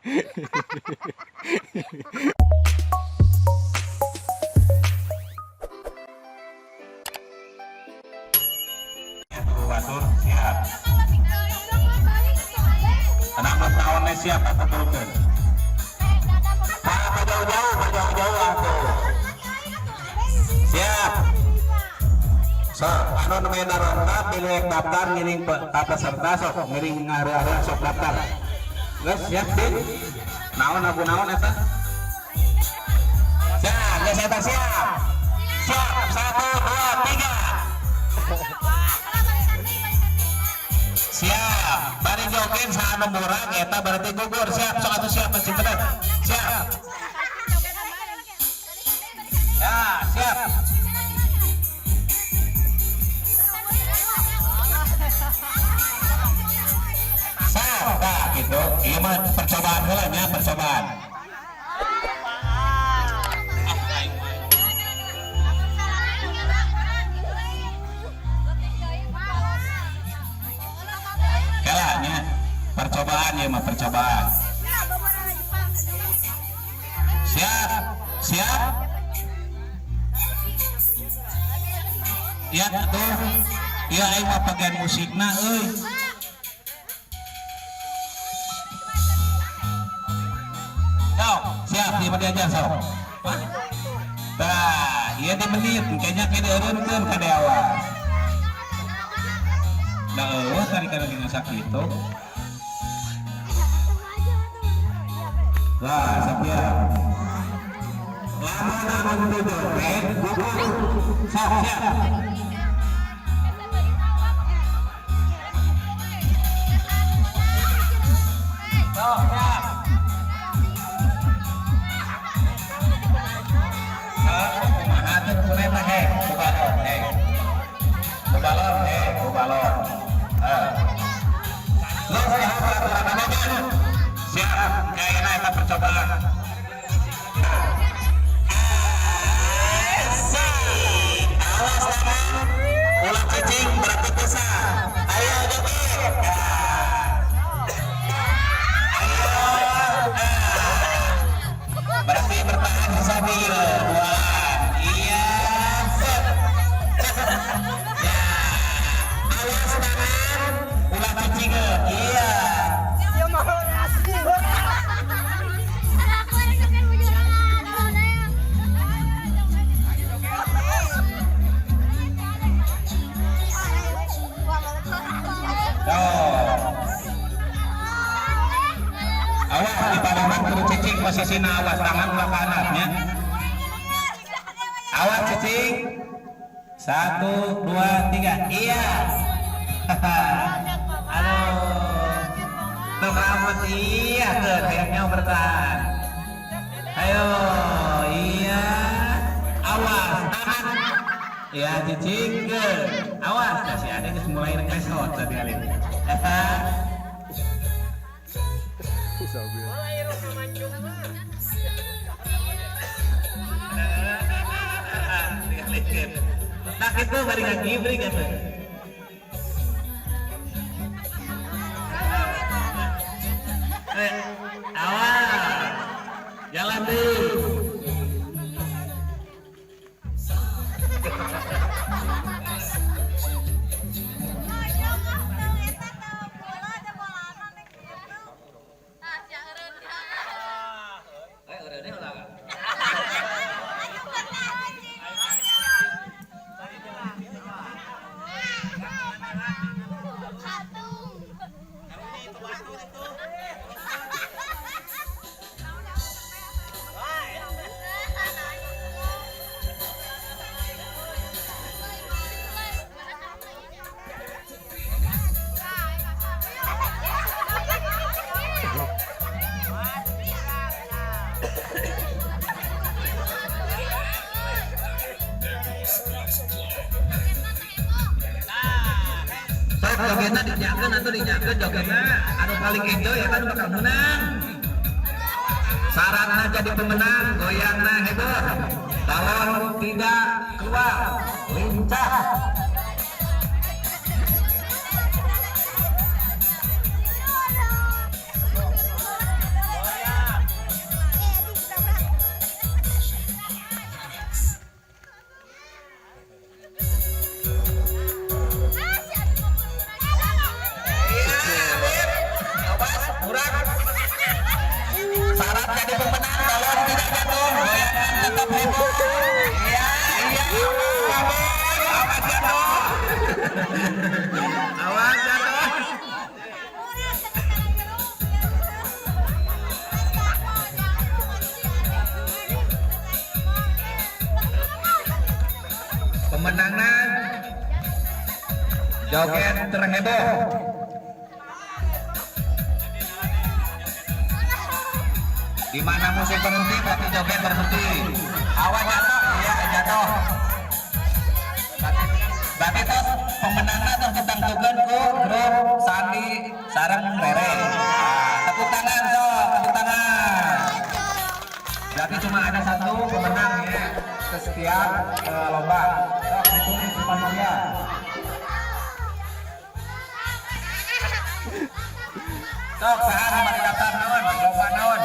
Batur siap. 16 tahunnya siap atau turunkan. Nah, jauh-jauh, jauh-jauh atuh. Siap. So, anu namanya narongkap, bilih daftar ngiring ka peserta sok ngiring ngareureuh sok daftar. Geus siap, Din? Naon lagu naon eta? Siap, geus eta siap. Siap, 1, 2, 3. Siap, bari joget saha nu murag eta berarti gugur. Siap, sok atuh siap cepet. Siap. Ya, siap. Siap, nah gitu. Ieu mah percobaan heula nya, percobaan. Kela nya, percobaan ya mah percobaan. Siap, siap. Ya tuh, ya aing mah bagian musikna euy. Sok, siap di diajar sok. Tah, ieu di menit kayaknya kene eureunkeun ka awas. Da eueuh tadi kana gini sakitu. Lah, siap. Lamun anu teu joget gugur. Sok, siap. Sok, siap. Kumaha tuh kumaha he, ku balon he. Ku balon he, ku balon. Eh. Lo siap peraturan nya? Siap, kayaknya eta percobaan. Asik. Awas tangan, ulah cicing berarti besar. Ayo joget. Ayo. Berarti bertahan bisa di dua. Iya. Set. Ya. Awas tangan, ulah cicing. Iya. Awas di pademan kudu cicing posisina, awas tangan ulah kanatnya. Awas cicing. 1, 2, 3. Iya. Aduh. Tuh rambut iya ke kayaknya bertahan. Ayo, iya. Awas tangan. Ya cicing ke. Awas kasih ada geus mulai resot tadi alin. Nah itu bari ngagibri gitu. Awas. Jalan deh. Sok jogetna dinyakeun atuh, dinyakeun jogetna anu paling enjoy eta nu bakal menang. Syaratna jadi pemenang goyangna heboh. Balon tidak keluar, lincah. Tetap jadi pemenang, tolong tidak jatuh. Goyangan tetap heboh. Iya. Awas, awas jatuh. Awas jatuh. Pemenangnya joget terheboh. Di mana musik berhenti, berarti joget berhenti. Awas jatuh, iya jatuh. Berarti tos pemenangnya tos ditangtukeun ku grup Sandi sareng Rere. Nah, tepuk tangan sok, tepuk tangan. Berarti cuma ada satu pemenang ya ke setiap lomba. Sok ditulis di panitia. Sok saha nu bade daftar naon? Lomba naon?